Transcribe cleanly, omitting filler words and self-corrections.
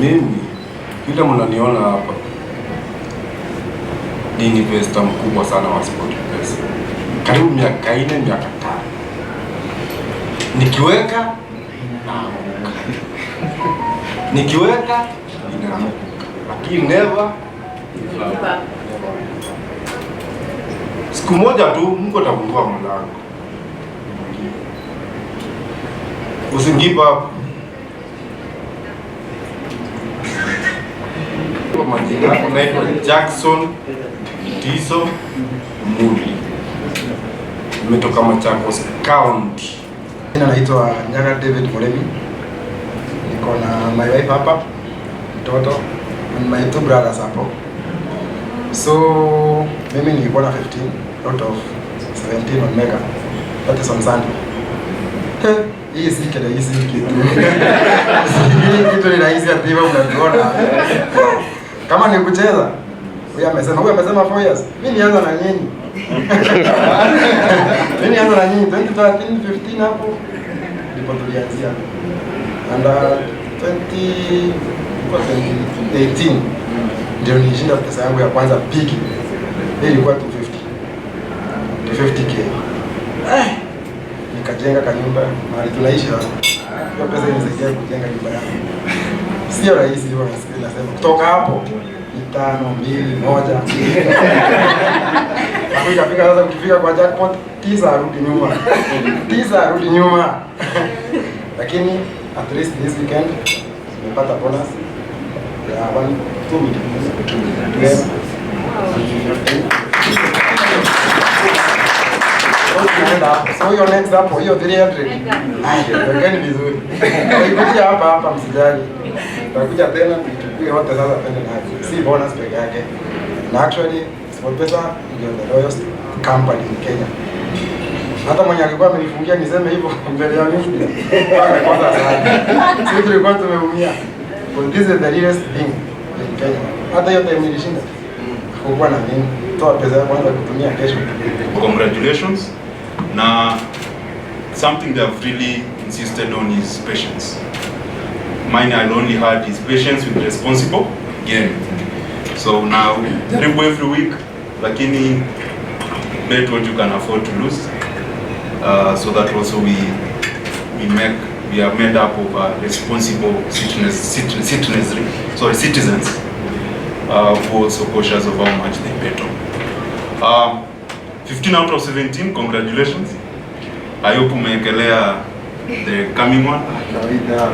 Mimi vile mnaniona hapa ni investor mkubwa sana wa SportPesa, karibu miaka 4, miaka 5 nikiweka naanguka, nikiweka inaanguka, lakini never give up. Siku moja tu Mungu atafungua mlango. Usigive up. Kwa majina naitwa Jackson Tiso Muli, nimetoka Machakos County. Jina naitwa Nyaga David Muremi. Niko na my wife hapa, mtoto and my two brothers hapo. So mimi nilikuwa na 15 out of 17 on Mega. That is on Sunday. Hey, hii si kile, hii si kitu. Hii kitu ni rahisi ati hivyo mnatuona. Kama ni kucheza. Huyu amesema 4 years. Mimi nianza na nyinyi. Mimi nianza na nyinyi 2013 15 hapo ndipo tulianzia. And 20 2018 ndio nilishinda pesa yangu ya kwanza big. Hii ilikuwa 250. 250K. Nikajenga kanyumba mahali tunaishi sasa. Hiyo pesa inisaidia kujenga nyumba yangu. Sio rahisi hivyo, nasikia nasema. Kutoka hapo ni 5, 2, 1. Hapo ikafika sasa, ukifika kwa jackpot 9 arudi nyuma. 9 arudi nyuma. Lakini at least this weekend nimepata bonus ya 1 2 million. 12 and 15. So tunaenda hapo. So hiyo next hapo hiyo 300. Ai, wekeni vizuri. Ikuja hapa hapa msijali. Tutakuja tena tuichukue wote sasa twende nayo. Si bonus peke yake. Na actually SportPesa ndio the loyalest company in Kenya. Hata mwenye alikuwa amenifungia niseme hivyo mbele ya media. Amekosa sana. Sisi tulikuwa tumeumia. But this is the realest thing in Kenya. Hata hiyo time nilishinda. Hakukuwa na nini. Toa pesa ya kwanza kutumia kesho. Congratulations. Na something they have really insisted on is patience. Mine I only had is patience with responsible gaming. So now jaribu every week, lakini bet what you can afford to lose. So that also we are made up of responsible citizens, sorry, citizens who are also cautious of how much they bet on. 15 out of 17, congratulations. I hope umeekelea the coming one. Kawaida.